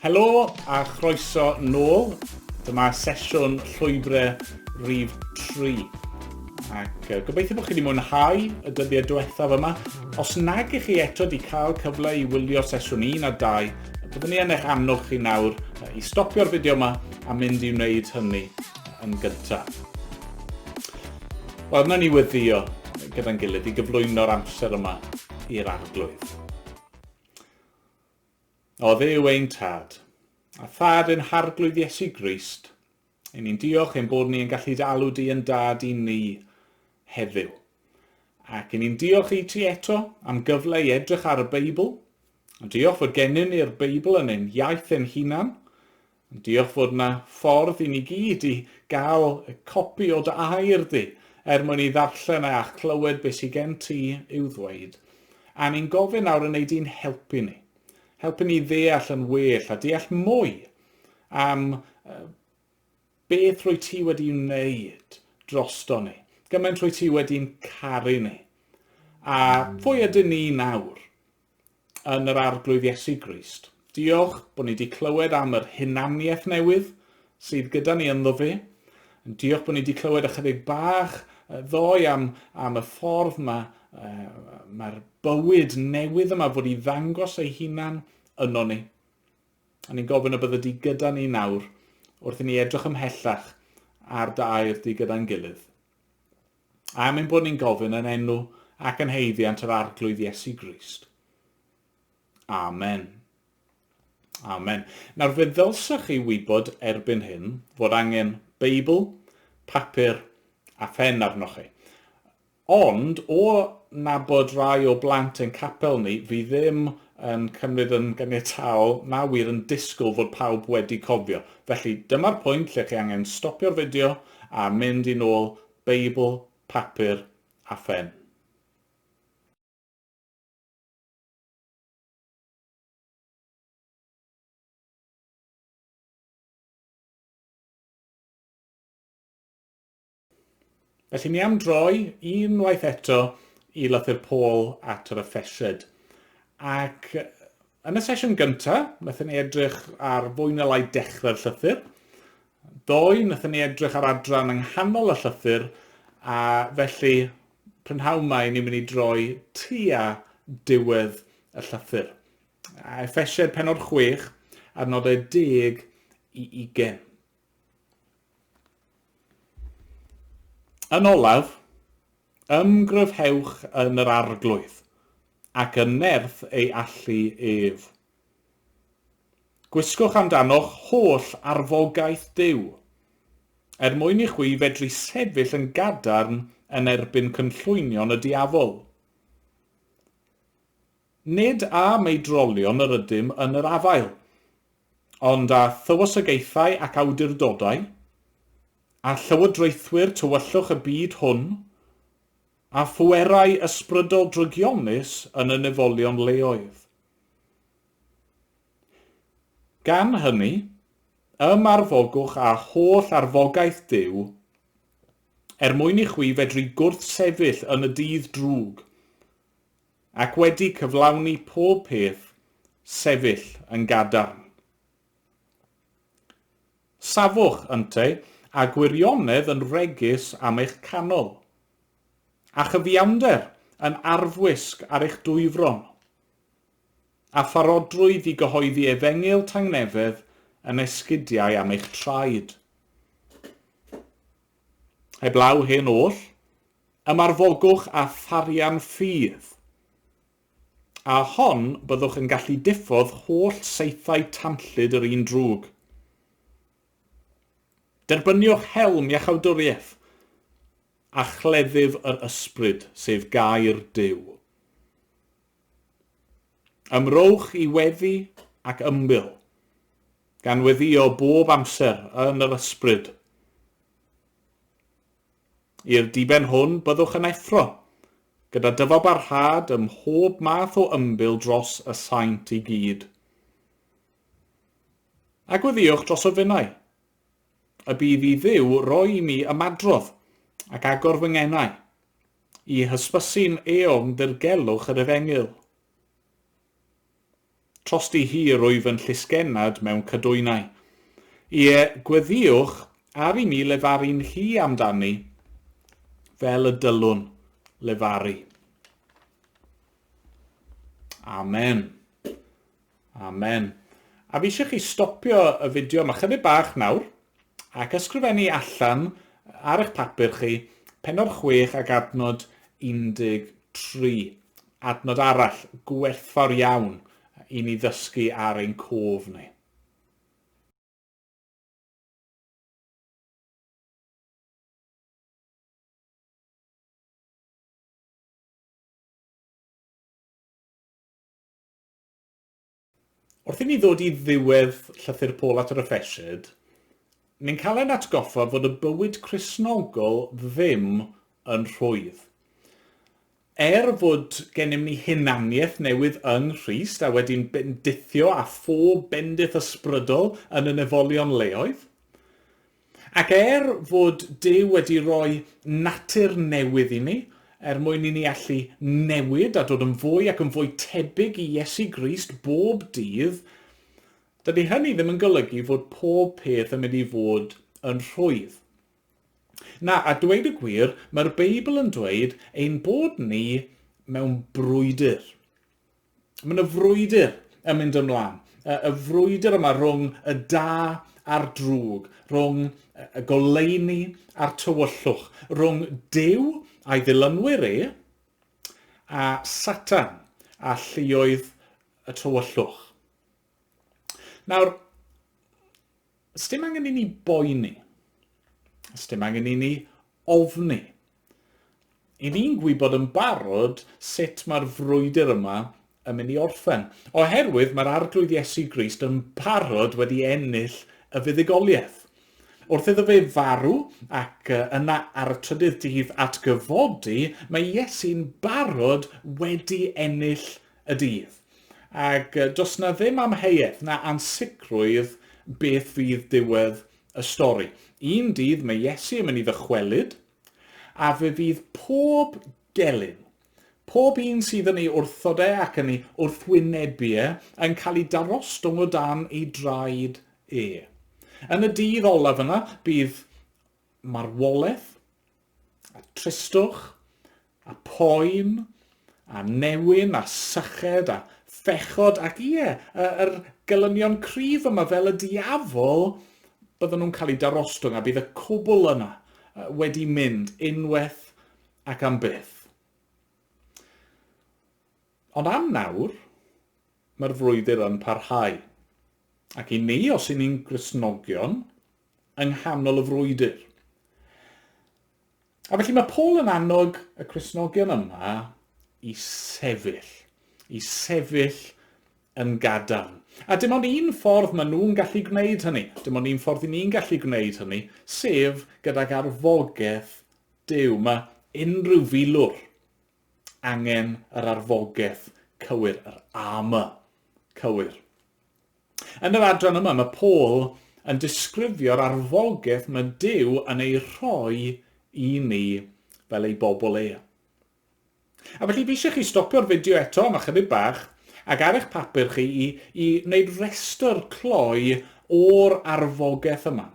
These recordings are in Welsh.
Helo a chroeso nôl. Dyma sesiwn llwybrau rif 3. Ac gobeithio bod chi wedi mwynhau y dyddiau diwethaf yma. Os nag ych chi eto wedi cael cyfle i wylio sesiwn 1 a 2, byddwn ni yn eich annog chi nawr i stopio'r fideo yma a mynd i wneud hynny yn gyntaf. Wel, wnawn ni weddio gyda'n gilydd i gyflwyno'r amser yma i'r Arglwydd. O Dduw ein Tad, a Thad ein Harglwydd Iesu Grist, i ni'n diolch ein bod ni yn gallu dy alw di yn dad i ni heddiw. Ac i ni'n diolch i ti eto am gyfle i edrych ar y Beibl. A diolch fod gennym ni'r Beibl yn ein iaith ein hunan. Diolch fod yna ffordd i ni gyd i gael copi o dy air di, er mwyn i ddarllen a chlywed beth sydd gen ti i'w ddweud. A ni'n gofyn nawr yn ei di'n helpu ni. Helpu ni ddeall yn well a deall mwy am beth rwy ti wedi wneud drosto ni. Gymaint rwy ti wedi'n caru ni. A pwy ydyn ni nawr? yn yr Arglwydd Iesu Grist. Diolch bod ni wedi clywed am yr hunaniaeth newydd sydd gyda ni ynddo fe. Diolch bod ni wedi clywed ychydig bach ddoe am, am y ffordd mae, mae'r bywyd newydd yma fod i ddangos ei hunan yno ni. A ni'n gofyn y bydde di gyda ni nawr wrth i ni edrych ymhellach ar dy air di gyda'n gilydd. Am ein bod ni'n gofyn yn enw ac yn haeddiant yr Arglwydd Iesu Grist. Amen. Amen. Nawr fe ddylsech chi wybod erbyn hyn fod angen Beibl, papur a phen arnoch chi. Ond o nabod rai o blant ein capel ni, fi ddim yn cymryd yn ganiataol na wir yn disgwyl fod pawb wedi cofio. Felly dyma'r pwynt lle chi angen stopio'r fideo a mynd i nôl Beibl, papur a phen. Felly ni am droi unwaith eto i lythyr Paul at yr Effesiaid. Ac yn y sesiwn gyntaf, wnaethon ni edrych ar fwy na lai dechrau'r llythyr. Ddoe, wnaethon ni edrych ar adran yng nghanol y llythyr, a felly prynhawn 'ma, ni'n mynd i droi tua diwedd y llythyr. A Effesiaid penod 6, adnodau 10 i 20. Yn olaf, ymgryfhewch yn yr Arglwydd, ac yn nerth ei allu ef. Gwisgwch amdanoch holl arfogaeth Duw, er mwyn i chwi fedru sefyll yn gadarn yn erbyn cynllwynion y diafol. Nid â meidrolion yr ydym yn yr afael, ond â thywysogaethau ac awdurdodau, a llywodraethwyr tywyllwch y byd hwn, a phwerau ysbrydol drygionus yn y nefolion leoedd. Gan hynny, ymarfogwch â holl arfogaeth Duw, er mwyn i chwi fedru gwrthsefyll yn y dydd drwg, ac wedi cyflawni pob peth, sefyll yn gadarn. Safwch, ynte, a gwirionedd yn wregus am eich canol, a chyfiawnder yn arfwisg ar eich dwyfron. A pharodrwydd i gyhoeddi efengyl tangnefedd yn esgidiau am eich traed. Heblaw hyn oll, ymarfogwch â tharian ffydd. A hon byddwch yn gallu diffodd holl saethau tanllyd yr un drwg. Derbyniwch helm iachawdwriaeth a chleddyf yr ysbryd, sef gair Duw. Ymrowch i weddi ac ymbil, gan weddïo bob amser yn yr ysbryd. I'r diben hwn byddwch yn effro, gyda dyfalbarhad ym mhob math o ymbil dros y saint i gyd. A gweddïwch dros ofynnau, y bydd i Dduw roi i mi ymadrodd ac agor fy ngenau, i hysbysu'n eofn ddirgelwch yr efengyl. Trosti hi rwyf yn llysgennad mewn cadwynau. Ie, gweddïwch ar i mi lefaru'n hi amdani, fel y dylwn lefaru. Amen. Amen. A fi eisiau chi stopio y fideo yma chydig bach nawr ac ysgrifennu allan ar eich papur chi penod 6 ac adnod 13. Adnod arall gwerthfawr iawn i ni ddysgu ar ein cof ni. Wrth i ni ddod i ddiwedd llythyr Paul at yr Effesiaid, ni'n cael ein atgoffa fod y bywyd Cristnogol ddim yn rhwydd. Er fod gennym ni hunaniaeth newydd yng Nghrist a wedi'n bendithio â phob bendith ysbrydol yn y nefolion leoedd, Ac er fod Duw wedi rhoi natur newydd i ni, er mwyn i ni allu newid a dod yn fwy ac yn fwy tebyg i Iesu Grist bob dydd, dydy hynny ddim yn golygu fod pob peth yn mynd i fod yn rhwydd. Na, a dweud y gwir, mae'r Beibl yn dweud ein bod ni mewn brwydr. Mae yna frwydr yn mynd ymlaen. Y frwydr yma rhwng y da a'r drwg, rhwng y goleuni a'r tywyllwch, rhwng Duw a'i ddilynwyr e, a Satan a lluoedd y tywyllwch. Nawr, Sdim angen i ni boeni. Sdim angen i ni ofni. I ni'n gwybod yn barod sut mae'r frwydr yma yn mynd i orffen. Oherwydd mae'r Arglwydd Iesu Grist yn barod wedi ennill y fuddugoliaeth. Wrth iddo fe farw ac yna ar y trydydd dydd atgyfodi, mae Iesu'n barod wedi ennill y dydd. Ac does na ddim amheuaeth na ansicrwydd beth fydd diwedd y stori. Un dydd mae Iesu yn mynd i ddychwelyd, a fe fydd pob gelyn, pob un sydd yn ei wrthod e ac yn ei wrthwynebu e, yn cael ei darostwng o dan ei draed e. Yn y dydd olaf yna, bydd marwolaeth, a tristwch, a poen, a newyn, a syched, a phechod, ac ie, yr gelynion cryf yma fel y diafol, bydden nhw'n cael eu darostwng, a bydd y cwbl yna wedi mynd unwaith ac am byth. Ond am nawr, mae'r frwydr yn parhau. Ac i ni, os y'n ni'n Gristnogion, yng nghanol y frwydr. A felly mae Paul yn annog y Cristnogion yma i sefyll, i sefyll yn gadarn. A dim ond un ffordd maen nhw'n gallu gwneud hynny, dim ond un ffordd i ni'n gallu gwneud hynny, sef gydag arfogaeth Duw. Mae unrhyw filwr angen yr arfogaeth cywir, yr armor cywir. Yn yr adran yma, mae Paul yn disgrifio'r arfogaeth mae Duw yn ei rhoi i ni fel ei bobl e. A felly fi eisiau chi stopio'r fideo eto am ychydig bach ac ar eich papur chi i, i wneud rhestr cloi o'r arfogaeth yma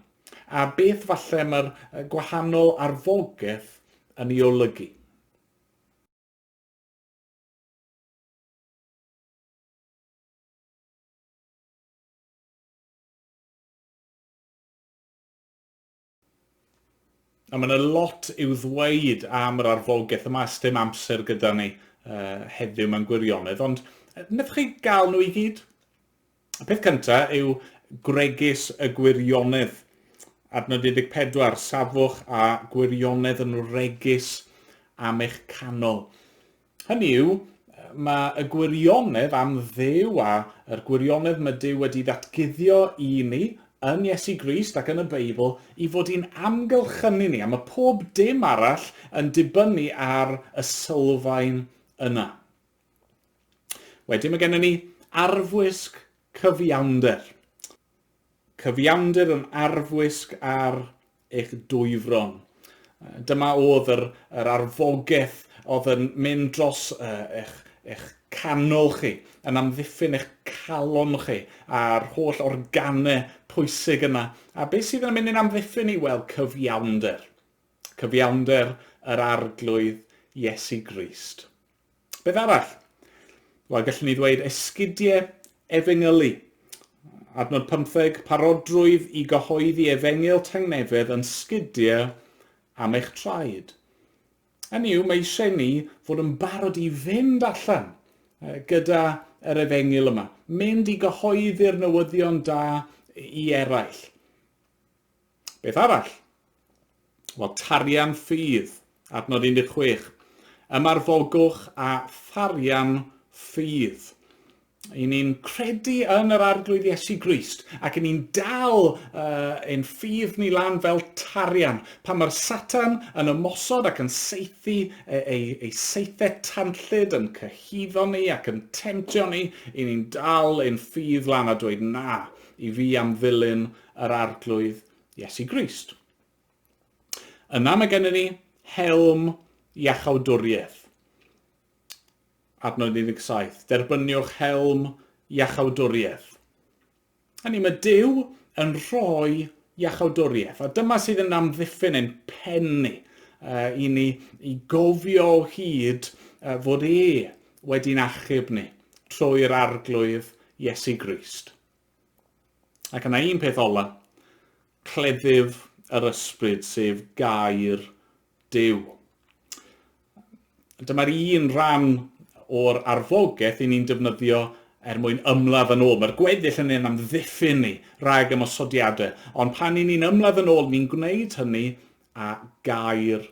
a beth falle mae'r gwahanol arfogaeth yn ei olygu. A mae yna lot i'w ddweud am yr arfogaeth yma, dim amser gyda ni heddiw mewn gwirionedd, ond wnaethoch chi gael nhw i gyd? Y peth cyntaf yw gwregys y gwirionedd. Adnod 14, safwch a gwirionedd yn wregus am eich canol. Hynny yw, Mae y gwirionedd am Dduw a yr gwirionedd mae Duw wedi ddatguddio i ni yn Iesu Grist ac yn y Beibl i fod i'n amgylchynu ni, a mae pob dim arall yn dibynnu ar y sylfaen yna. Wedyn mae gennym ni arfwisg cyfiawnder. Cyfiawnder yn arfwisg ar eich dwyfron. Dyma oedd yr, yr arfogaeth oedd yn mynd dros eich, eich canol chi, yn amddiffyn eich calon chi a'r holl organau pwysig yna. A beth sydd yn mynd i'n amddiffyn ni? Wel, cyfiawnder. Cyfiawnder yr Arglwydd Iesu Grist. Beth arall? Wel, gallwn ni ddweud esgidiau efengylu. Adnod 15, parodrwydd i gyhoeddi efengyl tangnefedd yn sgidiau am eich traed. Hynny yw, mae eisiau ni fod yn barod i fynd allan gyda yr efengyl yma, mynd i gyhoeddi'r newyddion da i eraill. Beth arall? Wel, tarian ffydd, adnod 16. Ymarfogwch a tharian ffydd. I ni'n credu yn yr Arglwydd Iesu Grist ac i ni'n dal ein ffydd ni lan fel tarian. Pan mae'r Satan yn ymosod ac yn saethu ei, ei, ei saethau tanllyd, yn cyhuddo ni ac yn temtio ni, i ni'n dal ein ffydd lan a dweud na, i fi am ddilyn yr Arglwydd Iesu Grist. Yna mae gennym ni helm iachawdwriaeth. Adnod 17. Derbyniwch helm iachawdwriaeth. Hynny, mae Duw yn rhoi iachawdwriaeth. A dyma sydd yn amddiffyn ein pen ni, i ni i gofio o hyd fod e wedi'n achub ni trwy'r Arglwydd Iesu Grist. Ac yna un peth ola, cleddyf yr ysbryd, sef gair Duw. Dyma'r un rhan o'r arfogaeth i ni'n defnyddio er mwyn ymladd yn ôl. Mae'r gweddill yn ein amddiffyn ni rhag ymosodiadau, ond pan i ni'n ymladd yn ôl, ni'n gwneud hynny â gair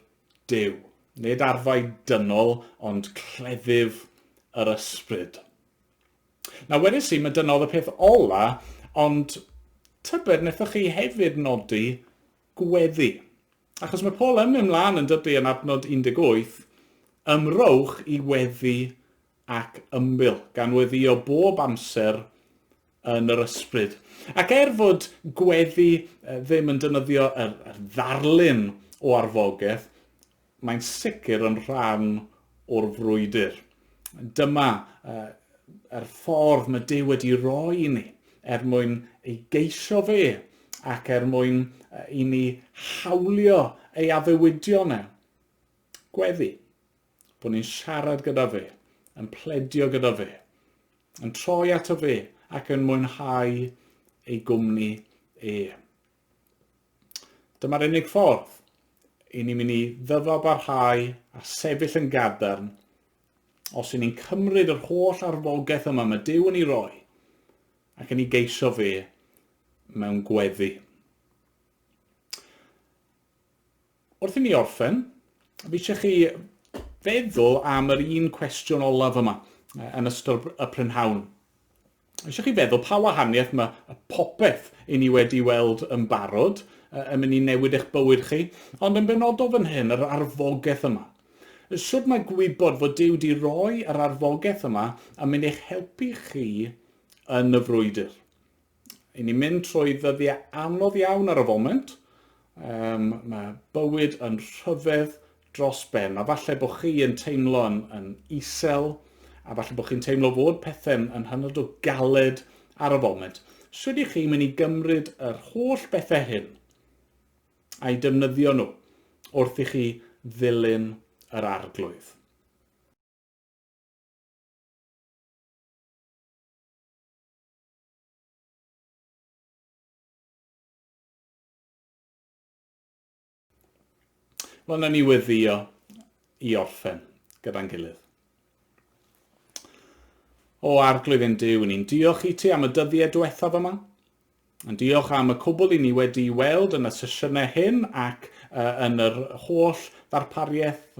Duw. Nid arfau dynol, ond cleddyf yr ysbryd. Nawr wedes i, mae dyna oedd y peth ola, ond tybed wnaethoch chi hefyd nodi gweddi. Achos mae Paul yn mynd mlaen yn dydy yn adnod 18, ymrowch i weddi ac ymbil, gan weddio bob amser yn yr ysbryd. Ac er fod gweddi ddim yn defnyddio yr, yr ddarlun o arfogaeth, mae'n sicr yn rhan o'r frwydr. Dyma yr ffordd mae Duw wedi roi i ni er mwyn ei geisio fe ac er mwyn i ni hawlio ei addewidion e. Gweddi. Bod ni'n siarad gyda fe, yn pledio gyda fe, yn troi ato fe ac yn mwynhau ei gwmni e. Dyma'r unig ffordd i ni'n mynd i ddyfalbarhau a sefyll yn gadarn os y'n ni'n cymryd yr holl arfogaeth yma mae Duw yn ei roi ac yn ei geisio fe mewn gweddi. Wrth i ni orffen, fi eisiau chi feddwl am yr un cwestiwn olaf yma yn ystod y prynhawn. Eisiau chi feddwl pa wahaniaeth mae popeth i ni wedi weld yn barod yn mynd i newid eich bywyd chi, ond yn benodol fan hyn, yr arfogaeth yma. Sut mae gwybod fod Duw wedi rhoi yr arfogaeth yma yn mynd i'ch helpu chi yn y frwydr? I ni'n mynd trwy ddyddiau anodd iawn ar y foment. Um, mae bywyd yn rhyfedd dros ben, a falle bod chi yn teimlo yn, yn isel, a falle bod chi'n teimlo fod pethau'n yn hynod o galed ar y foment. Sut i chi mynd i gymryd yr holl bethau hyn a'i defnyddio nhw wrth i chi ddilyn yr arglwydd? Wel, na ni weddio i orffen gyda'n gilydd. O Arglwydd ein Duw, ni'n diolch i ti am y dyddiau diwethaf yma. Yn diolch am y cwbl i ni wedi weld yn y sesiynau hyn ac yn yr holl ddarpariaeth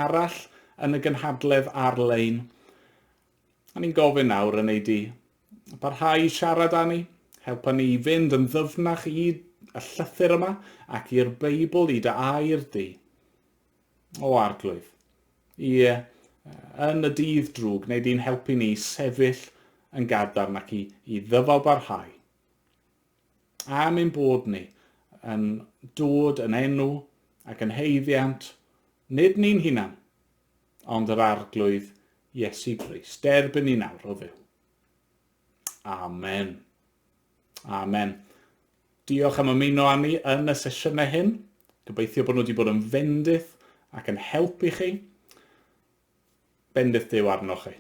arall yn y gynhadledd ar-lein. A ni'n gofyn nawr yn ei di barhau i siarad â ni, helpa ni i fynd yn ddyfnach i y llythyr yma ac i'r Beibl i dy air di. O Arglwydd, ie, yn y dydd drwg, neu di'n helpu ni i sefyll yn gadarn ac i, i ddyfal barhau. Am ein bod ni yn dod yn enw ac yn heiddiant, nid ni'n hunan, ond yr Arglwydd Iesu Grist. Derbyn ni nawr, o Dduw. Amen. Amen. Diolch am ymuno â ni yn y sesiynau hyn. Gobeithio bod nhw wedi bod yn fendith ac yn help i chi. Bendith Duw arnoch chi.